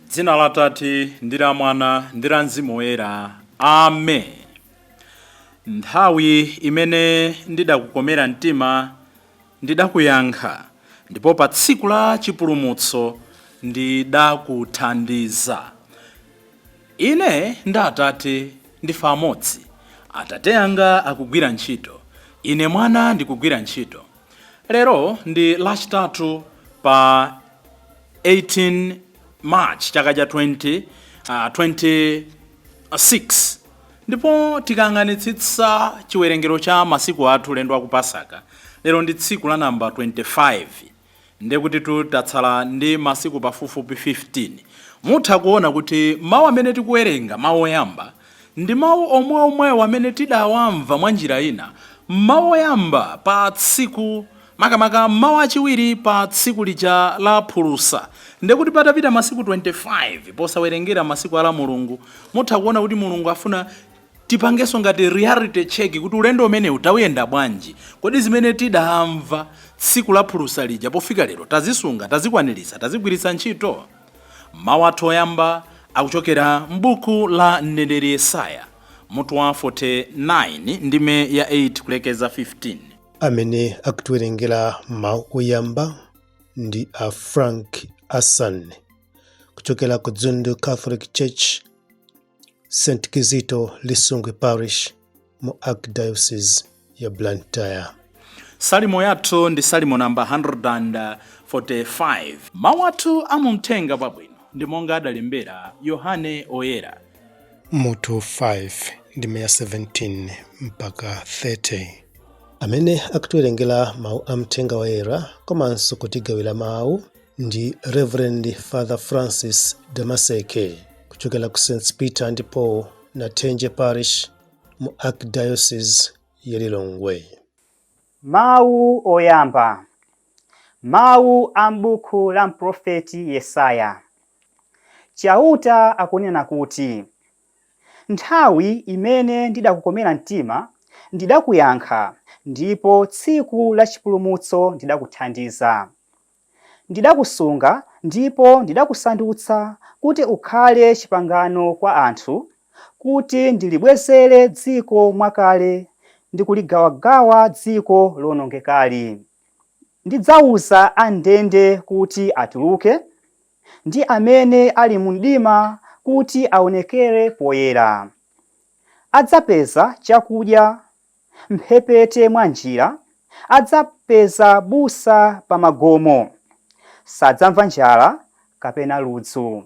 Dzina la Atate ndi la Mwana ndi la Mzimu Woyera. Amen. Nthawi imene ndidakukomera mtima ndidakuyankha, ndipo pa tsiku la chipulumutso ndidakuthandiza. Ine ndi Atate ndife amodzi. Atate anga akugwira ntchito, ine Mwana ndikugwira ntchito. Lero ndi Lachitatu pa 18 March chaka cha 26, ndipo tikayang'anitsitsa chiwerengero cha masiku athu ulendo wa ku Pasaka, lero ndi tsiku la namba 25, ndekuti tatsala ndi masiku pafupifupi 15. Mutha kuona kuti mawu amene tikuwerenga, mawu oyamba, ndi mawu omweomwewo amene tidawamva mwa njira ina mawu oyamba pa tsiku, makamaka mawu achiwiri pa tsiku lija la phulusa. Ndekuti patapita masiku 25, posawerengera masiku ala Mulungu, mutha kuona kuti Mulungu afuna tipangenso ngati reality check kuti ulendo umenewu tawuyenda bwanji? Kodi zimene tidamva tsiku la phulusa lija, pofika lero tazisunga, tazikwaniritsa, tazigwiritsa ntchito? Mawu athu oyamba akuchokera m'buku la mneneri Yesaya, mutu wa 49, ndime ya 8 kulekeza 15. Amene akutiwerengera mawu oyamba ndi a Frank Asan kuchokera ku Dzundu Catholic Church, St Kizito Lisungwi Parish mu Archdiocese ya Blantyre. Salimo yathu ndi Salimo namba 145. Mawu athu amumthenga wabwino ndi monga adalembera Yohane Oyera, mutu 5, ndime ya 17 mpaka 30. Amene akutiwerengera mawu a mthenga woyera komanso kutigawira mawu ndi Reverend Father Francis Damaseke kuchokera ku St Peter and Paul, Nathenje Parish mu Archdiocese ya Lilongwe. Mawu oyamba. Mawu a m'buku la mprofeti Yesaya. Chauta akunena kuti, Nthawi imene ndidakukomera mtima, ndidakuyankha, ndipo tsiku la chipulumutso ndidakuthandiza. Ndidakusunga ndipo ndidakusandutsa kuti ukhale chipangano kwa anthu, kuti ndilibwezere dziko mwakale ndi kuligawagawa dziko lowonongekali. Ndidzauza a m'ndende kuti atuluke, ndi amene ali mu mdima kuti aonekere poyera. Adzapeza chakudya m'mphepete mwa njira, adzapeza busa pa magomo. Sadzamva njala kapena ludzu.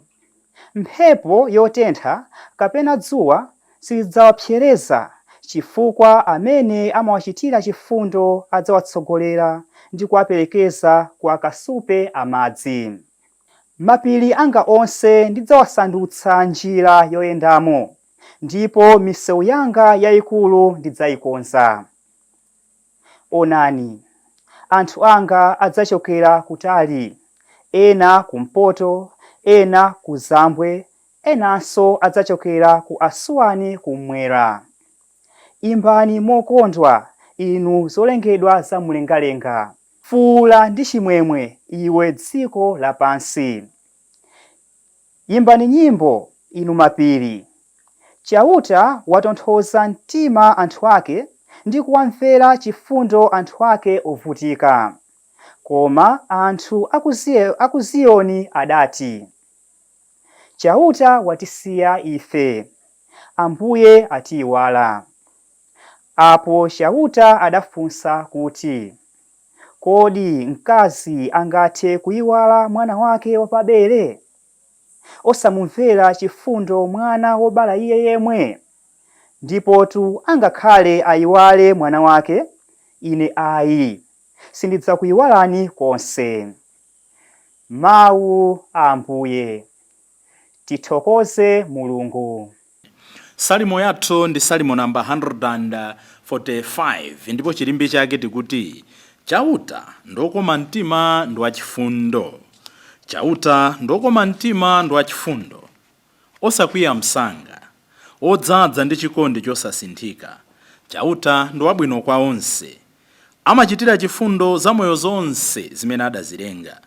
Mphepo yotentha kapena dzuwa sizidzawapsereza, chifukwa amene amawachitira chifundo adzawatsogolera ndi kuwaperekeza ku akasupe a madzi. Mapiri anga onse ndidzawasandutsa njira yoyendamo, ndipo misewu yanga yayikulu ndidzayikonza. Onani, anthu anga adzachokera kutali, ena kumpoto, ena kuzambwe, enanso adzachokera ku Asuwani kummwera. Imbani mokondwa, inu zolengedwa zamumlengalenga! Fuwula ndi chimwemwe, iwe dziko lapansi! Yimbani nyimbo, inu mapiri! Chauta watonthoza mtima anthu ake ndi kuwamvera chifundo anthu ake ovutika. Koma anthu a ku Ziyoni adati, Chauta watisiya ife, Ambuye atiiwala. Apo Chauta adafunsa kuti, Kodi mkazi angathe kuiwala mwana wake wapabere, osamumvera chifundo mwana wobala iye yemwe? Ndipotu angakhale aiwale mwana wake, Ine ayi, sindidzakuiwalani konse. Mawu a Ambuye. Tithokoze Mulungu. Salimo yathu ndi Salimo namba 145, ndipo chilimbi chake tikuti, Chauta ndokoma mtima ndi wachifundo. Chauta ndokoma mtima ndi wachifundo, osakwiya msanga, odzaza ndi chikondi chosasinthika. Chauta ndi wabwino kwa onse, amachitira chifundo zamoyo zonse zimene adazilenga.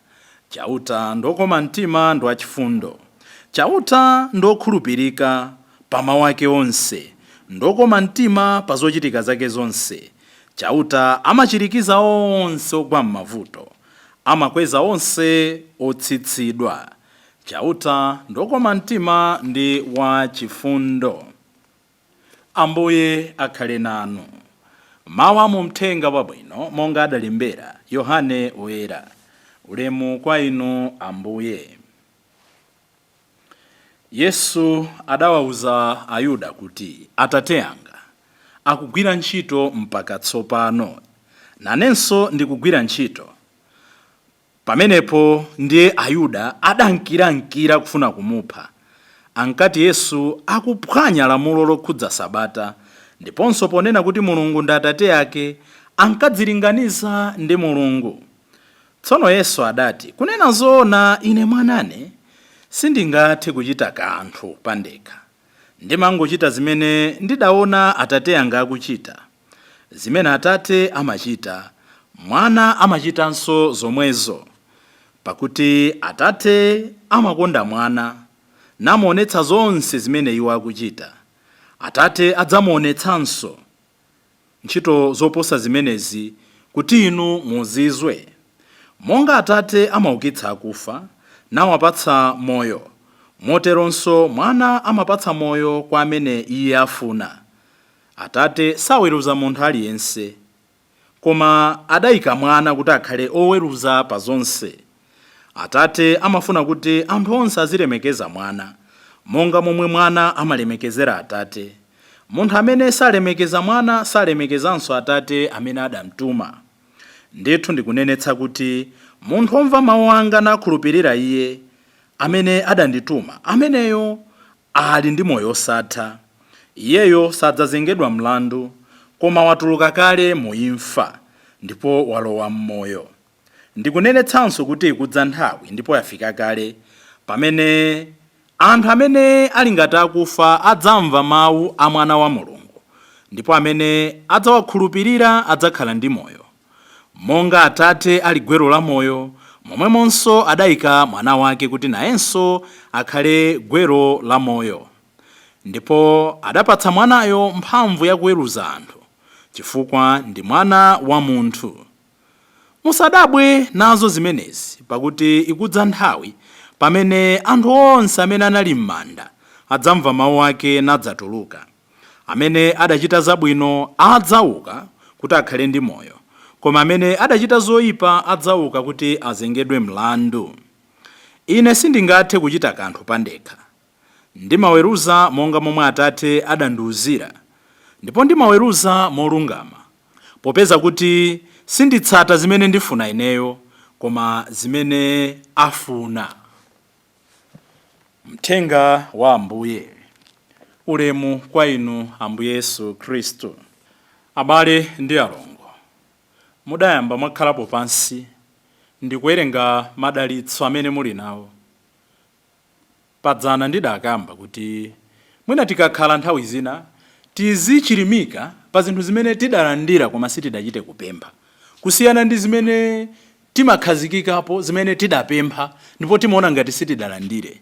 Chauta ndokoma mtima ndi wachifundo. Chauta ndokhulupirika pa mawu ake onse, ndokoma mtima pa zochitika zake zonse. Chauta amachirikiza onse ogwa m'mavuto, amakweza onse otsitsidwa. Chauta ndokoma mtima ndi wachifundo. Ambuye akhale nanu. Mawu a mu mthenga wabwino monga adalembera Yohane Woyera. Ulemu kwa inu, Ambuye. Yesu adawawuza Ayuda kuti, "Atate anga akugwira ntchito mpaka tsopano, nanenso ndikugwira ntchito." Pamenepo ndiye Ayuda adankirankira kufuna kumupha. Ankati Yesu akuphwanya lamulo lokhudza Sabata, ndiponso ponena kuti Mulungu ndi Atate ake, ankadzilinganiza ndi Mulungu. Tsono Yesu adati, "Kunena zoona, ine mwanane sindingathe kuchita kanthu pandekha. Ndimangochita zimene ndidaona Atate anga akuchita. Zimene Atate amachita, Mwana amachitanso zomwezo. Pakuti Atate amakonda Mwana, namuonetsa zonse zimene iwo akuchita. Atate adzamuonetsanso ntchito zoposa zimenezi kuti inu muzizwe. Monga Atate amaukitsa akufa nawapatsa moyo, moteronso Mwana amapatsa moyo kwa amene iye afuna. Atate saweruza munthu aliyense, koma adayika Mwana kuti akhale oweruza pa zonse. Atate amafuna kuti anthu onse azilemekeza Mwana, monga momwe Mwana amalemekezera Atate. Munthu amene salemekeza Mwana salemekezanso Atate amene adamtuma. Ndithu ndikunenetsa kuti munthu womva mawu anga nakhulupirira iye amene adandituma, ameneyo ali ndi moyo osatha. Iyeyo sadzazengedwa mlandu, koma watuluka kale mu imfa ndipo walowa m'moyo. Ndikunenetsanso kuti ikudza nthawi, ndipo yafika kale, pamene anthu amene ali ngati akufa adzamva mawu a Mwana wa Mulungu, ndipo amene adzawakhulupirira adzakhala ndi moyo. Monga Atate ali gwero la moyo, momwemonso adayika Mwana wake kuti nayenso akhale gwero la moyo. Ndipo adapatsa Mwanayo mphamvu yakuweruza anthu, chifukwa ndi Mwana wa Munthu. Musadabwe nazo zimenezi, pakuti ikudza nthawi pamene anthu onse amene anali m'manda adzamva mawu ake nadzatuluka. Amene adachita zabwino adzauka kuti akhale ndi moyo, koma amene adachita zoyipa adzauka kuti azengedwe mlandu. Ine sindingathe kuchita kanthu pandekha. Ndimaweruza monga momwe Atate adandiwuzira, ndipo ndimaweruza molungama, popeza kuti sinditsata zimene ndifuna ineyo, koma zimene afuna." Mthenga wa Ambuye. Ulemu kwa inu, Ambuye Yesu Khristu. Abale ndi alongo, mudayamba mwakhalapo pansi ndikuwerenga madalitso amene muli nawo? Padzana ndidakamba kuti mwina tikakhala nthawi zina tizichilimika pa zinthu zimene tidalandira koma sitidachite kupempha, kusiyana ndi zimene timakhazikikapo zimene tidapempha ndipo timaona ngati sitidalandire.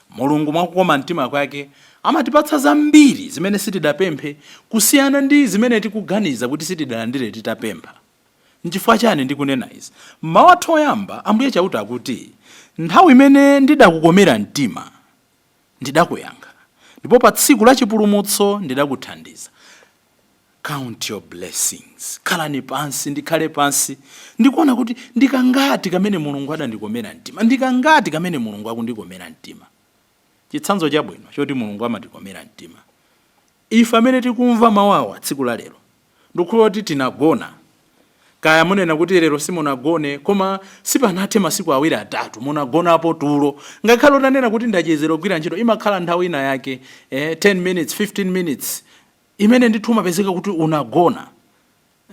Mulungu mwakukoma mtima kwake amatipatsa zambiri zimene sitidapemphe kusiyana ndi zimene tikuganiza kuti sitidalandire titapempha. Nchifukwa chani ndikunena izi? Mmawu athu oyamba, Ambuye Chauta akuti, "Nthawi imene ndidakukomera mtima ndidakuyankha, ndipo pa tsiku la chipulumutso ndidakuthandiza." Count your blessings. Khalani pansi, ndikhale pansi ndikuona kuti ndikangati kamene Mulungu adandikomera mtima, ndikangati kamene Mulungu akundikomera mtima. Chitsanzo chabwino choti Mulungu amatikomera mtima, ife amene tikumva mawu awa tsiku la lero, ndikukhulupirira kuti tinagona. Kaya munena kuti lero simunagone, koma sipanathe masiku 2 3 munagonapo tulo. Ngakhale utanena kuti ndachezera kugwira ntchito, imakhala nthawi ina yake, 10 minutes, 15 minutes imene ndithu umapezeka kuti unagona.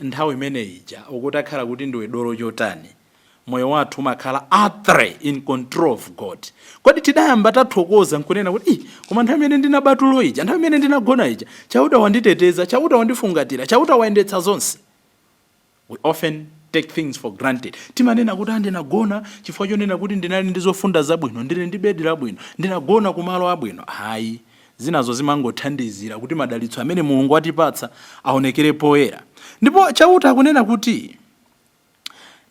Nthawi imene ija ukutakhala kuti ndiwe dolo chotani, moyo wathu umakhala utterly in control of God. Kodi tidayamba tathokoza nkunena kuti, "Ih, koma nthawi imene ndinabatulo ija, nthawi imene ndinagona ija, Chauta wanditeteza, Chauta wandifungatira, Chauta wayendetsa zonse"? We often take things for granted. Timanena kuti andinagona chifukwa chonena kuti ndinali ndi zofunda zabwino, ndili ndi bedi labwino, ndinagona kumalo abwino. Ayi, zinazo zimangothandizira kuti madalitso amene Mulungu atipatsa aonekere poyera. Ndipo Chauta akunena kuti,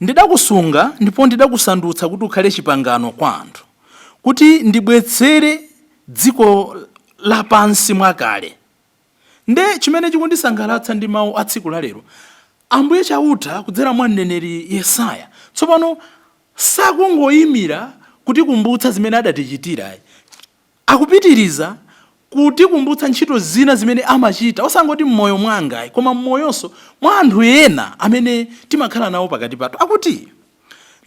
"Ndidakusunga ndipo ndidakusandutsa kuti ukhale chipangano kwa anthu, kuti ndibwetsere dziko lapansi mwakale." Nde chimene chikundisangalatsa ndi mawu a tsiku lalero, Ambuye Chauta kudzera mwa mneneri Yesaya tsopano sakungoyimira kutikumbutsa zimene adatichitira, akupitiriza kutikumbutsa ntchito zina zimene amachita, osangoti mmoyo mwanga, koma mmoyonso mwa anthu ena amene timakhala nawo pakati pathu. Akuti,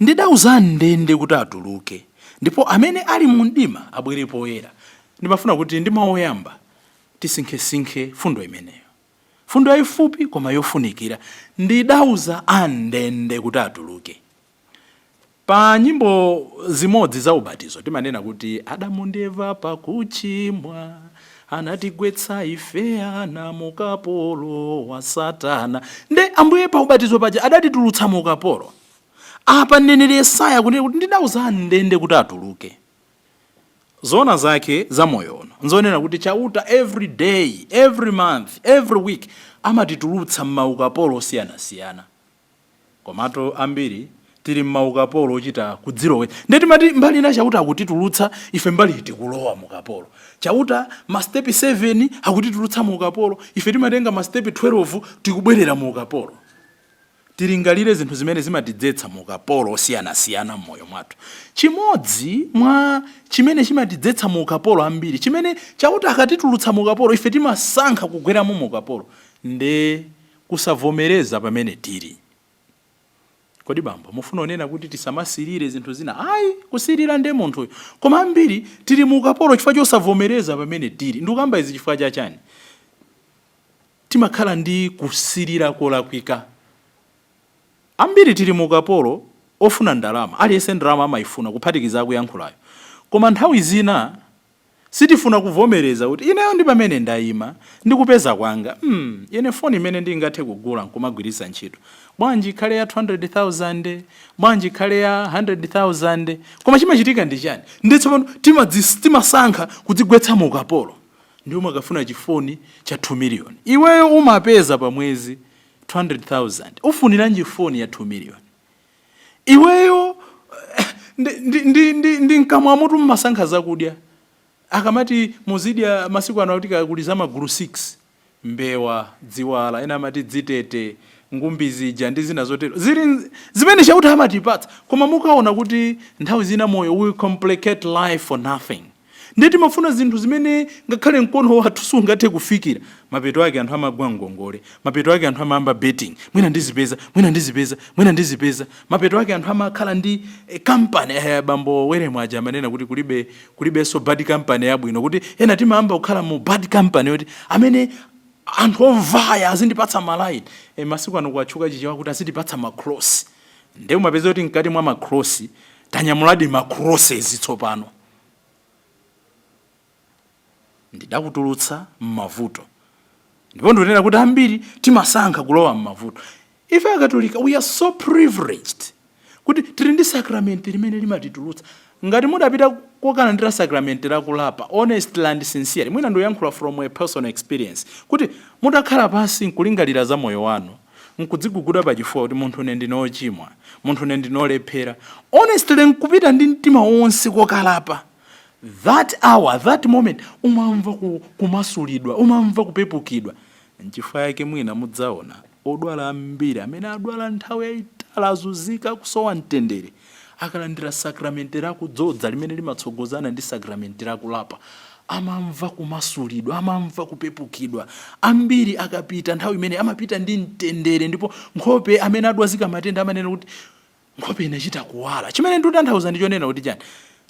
"Ndidauza ndende kuti atuluke, ndipo amene ali mu mdima abwere poyera." Ndimafuna kuti ndi mawu oyamba tisinkhesinkhe fundo imeneyo, fundo yayifupi koma yofunikira: "Ndidauza andende kuti atuluke." Pa nyimbo zimodzi za ubatizo timanena kuti Adamu ndi Eva pakuchimwa anatigwetsa ife ana mukapolo wa Satana. Nde Ambuye pa ubatizo paja adatitulutsa mu ukapolo. Apa mneneri Yesaya kunena kuti, "Ndidauza andende kuti atuluke." Zona zake za moyo uno nzonena kuti Chauta every day, every month, every week amatitulutsa m'maukapolo osiyanasiyana. Komatu ambiri tili m'maukapolo ochita kudzilowetsa. Ndiye timati mbali ina Chauta akutitulutsa ife, mbali tikulowa mukapolo. Chauta mastepi 7 akutitulutsa mu ukapolo, ife timatenga mastepi 12, tikubwerera mu ukapolo. Tilingalire zinthu zimene zimatidzetsa mu ukapolo osiyanasiyana m'moyo mwathu. Chimodzi mwa chimene chimatidzetsa mu ukapolo ambiri, chimene Chauta akatitulutsa mu ukapolo ife timasankha kugweramo mu ukapolo, nde kusavomereza pamene tili. Kodi bambo mufuna onena kuti tisamasirire zinthu zina? Ayi, kusirira nde munthuyo, koma ambiri tili mu ukapolo chifukwa chosavomereza pamene tili. Ndikukamba izi chifukwa chachani? Timakhala ndi kusirira kolakwika. Ambiri tili mu ukapolo ofuna ndalama. Aliyense ndalama amayifuna, kuphatikiza akuyankhulayo, koma nthawi zina sitifuna kuvomereza kuti ineyo ndi pamene ndayima ndikupeza kwanga, ine foni imene ndingathe kugula nkumagwiritsa ntchito, bwanji ikhale ya 200,000, bwanji ikhale ya 100,000? Koma chimachitika ndi chani? Ndi tsopano timasankha kudzigwetsa mu ukapolo. Ndi umakafuna chifoni cha 2 million, iweyo umapeza pa mwezi 200,000, ufuniranji foni ya 2 million? Iweyo ndi mkamwamutu mmasankha zakudya. Akamati muzidya masiku ano, akuti kuli za magulu 6, mbewa, dziwala, ena amati dzitete, ngumbi zija ndi zina zotero, zili zimene Chauta amatipatsa. Koma mukaona kuti nthawi zina moyo will complicate life for nothing. Ndiye timafuna zinthu zimene ngakhale mkono wathu sungathe kufikira. Mapeto ake anthu amagwa ngongole, mapeto ake anthu amayamba betting, mwina ndizipeza, mwina ndizipeza, mwina ndizipeza. Mapeto ake anthu amakhala ndi company. Bambo Weremu aja amanena kuti kulibenso bad company yabwino, kuti ena timayamba kukhala mu bad company yoti amene anthu ovaya azindipatsa malaini. Masiku ano kuatchuka Chichewa kuti azindipatsa macross. Ndiye umapeza kuti mkati mwa macross tanyamuladi macrosses. Tsopano, "Ndidakutulutsa m'mavuto." Ndipo ndikunena kuti ambiri timasankha kulowa m'mavuto. Ife Akatolika, we are so privileged kuti tili ndi sakramenti limene limatitulutsa. Ngati mudapita kokalandira sakramenti lakulapa, honestly and sincerely, mwina ndikuyankhula from a personal experience, kuti mutakhala pansi nkulingalira za moyo wanu, nkudziguguda pachifuwa kuti munthu ine ndine ochimwa, munthu ine ndine olephera, honestly nkupita ndi mtima wonse kokalapa, that hour, that moment umamva kumasulidwa, umamva kupepukidwa. Nchifukwa yake mwina mudzaona odwala ambiri amene adwala nthawi yayitali, azunzika, kusowa mtendere, akalandira sakramenti lakudzodza limene limatsogozana ndi sakramenti lakulapa, amamva kumasulidwa, amamva kupepukidwa. Ambiri akapita nthawi imene amapita ndi mtendere, ndipo nkhope, amene adwazika matenda amanena kuti nkhope inachita kuwala. Chimene ndikutanthauza ndi chonena kuti chani?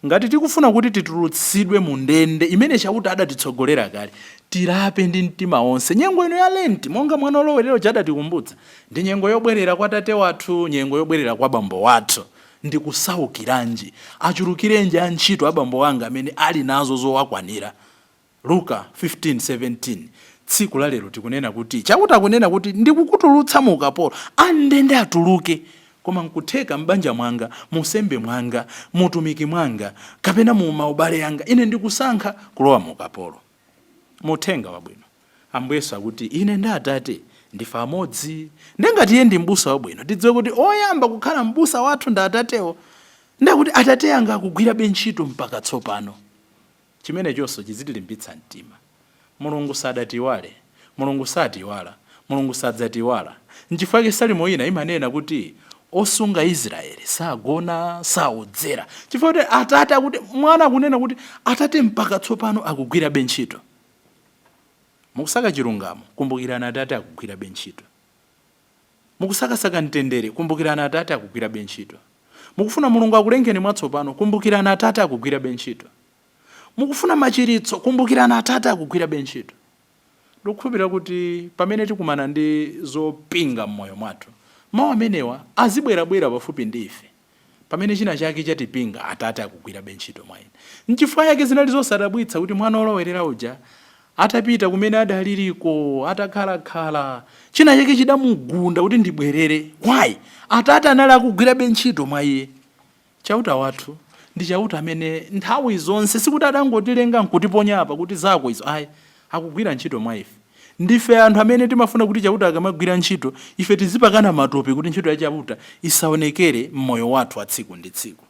Ngati tikufuna kuti titulutsidwe mu ndende imene Chauta adatitsogolera kale, tilape ndi mtima wonse. Nyengo ino ya Lenti, monga mwana olowerero adatikumbutsa, ndi nyengo yobwerera kwa tate wathu, nyengo yobwerera kwa bambo wathu. Ndikusaukiranji? Achulukirenji antchito abambo anga amene ali nazo zowakwanira. Luka 15:17. Tsiku la lero tikunena kuti Chauta akunena kuti ndikukutulutsa mu ukapolo, andende atuluke. Koma nkutheka m'banja mwanga, musembe mwanga, mutumiki mwanga, kapena mu maubale anga, ine ndikusankha kulowa mu ukapolo. Muthenga wabwino, Ambuye Yesu akuti ine ndi Atate ndife amodzi. Ndengati iye ndi m'busa wabwino, tidziwe kuti oyamba kukhala m'busa wathu ndi Atatewo, ndakuti Atate anga akugwirabe ntchito mpaka tsopano. Chimenechonso chizitilimbitsa mtima. Mulungu sadatiwale, Mulungu satiwala, Mulungu sadzatiwala. Nchifukwa chake Salimo ina imanena kuti osunga Israeli sagona, saodzera, chifukwa kuti Atate akuti, mwana akunena kuti Atate mpaka tsopano akugwirabe ntchito. Mukusaka chilungamo, kumbukirani Atate akugwirabe ntchito. Mukusakasaka mtendere, kumbukirani Atate akugwirabe ntchito. Mukufuna Mulungu akulengeni mwatsopano, kumbukirani Atate akugwirabe ntchito. Mukufuna machiritso, kumbukirani Atate akugwirabe ntchito. Ndikukhulupirira kuti pamene tikumana ndi zopinga m'moyo mwathu, mawu amenewa azibwerabwera pafupi ndi ife. Pamene china chake chatipinga, Atate akugwirabe ntchito mwa ine. Nchifukwa chake zinali zosadabwitsa kuti mwana olowerera uja atapita kumene adaliriko, atakhalakhala, china chake chidamugunda kuti ndibwerere. Why? Atate anali akugwirabe ntchito mwa iye. Chauta wathu ndi Chauta amene nthawi zonse, sikuti adangotilenga nkutiponya apa kuti zako izo, ayi, akugwira ntchito mwa ife. Ndife anthu amene timafuna kuti Chauta akamagwira ntchito, ife tizipakana matope kuti ntchito ya Chauta isaonekere m'moyo wathu wa tsiku ndi tsiku.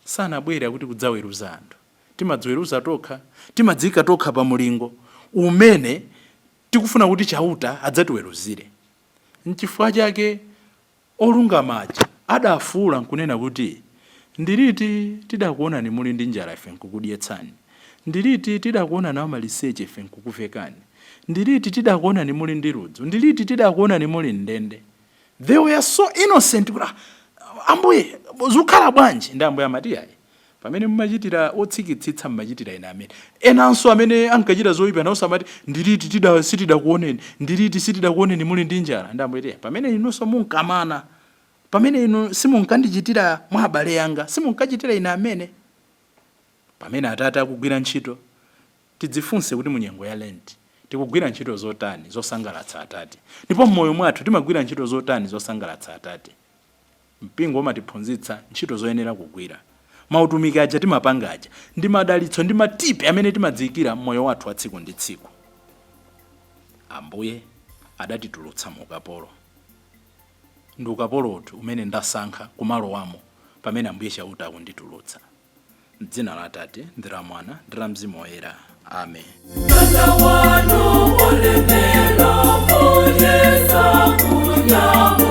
Sanabwere akuti kudzaweruza anthu. Timadziweruza tokha, timadziyika tokha pa mulingo umene tikufuna kuti Chauta adzatiweruzire. Nchifukwa chake olungama aja adafuula nkunena kuti, Ndiliti tidakuonani muli ndi njala ife nkukudyetsani? Ndiliti tidakuonani amaliseche ife nkukuvekani? Ndiliti tidakuonani muli ndi ludzu? Ndiliti tidakuonani muli m'ndende? They were so innocent kuti, "Ah, Ambuye, zikukhala bwanji?" Ndi Ambuye amati, ayi, pamene mumachitira otsikitsitsa mmachitira ine amene. Enanso amene ankachita zoyipa nawonso amati, ndiliti sitidakuoneni, ndiliti sitidakuoneni muli ndi njala? Ndi Ambuye ati, pamene inunso munkamana, pamene inu simunkandichitira mwa abale anga, simunkachitira ine amene. Pamene Atate akugwira ntchito, tidzifunse kuti munyengo ya Lent tikugwira ntchito zotani zosangalatsa Atate, ndipo m'moyo mwathu timagwira ntchito zotani zosangalatsa Atate. Mpingo umatiphunzitsa ntchito zoyenera kugwira, mautumiki aja timapanga aja, ndi madalitso ndi matipe amene timadziyikira m'moyo wathu wa tsiku ndi tsiku. Ambuye adatitulutsa mu ukapolo. Ndi ukapolo uti umene ndasankha kumalowamo pamene Ambuye Chauta akunditulutsa? M'dzina la Atate, ndi la Mwana, ndi la Mzimu Woyera. Amen. Mtanda wanu olemera, Mbuye sakunyamula.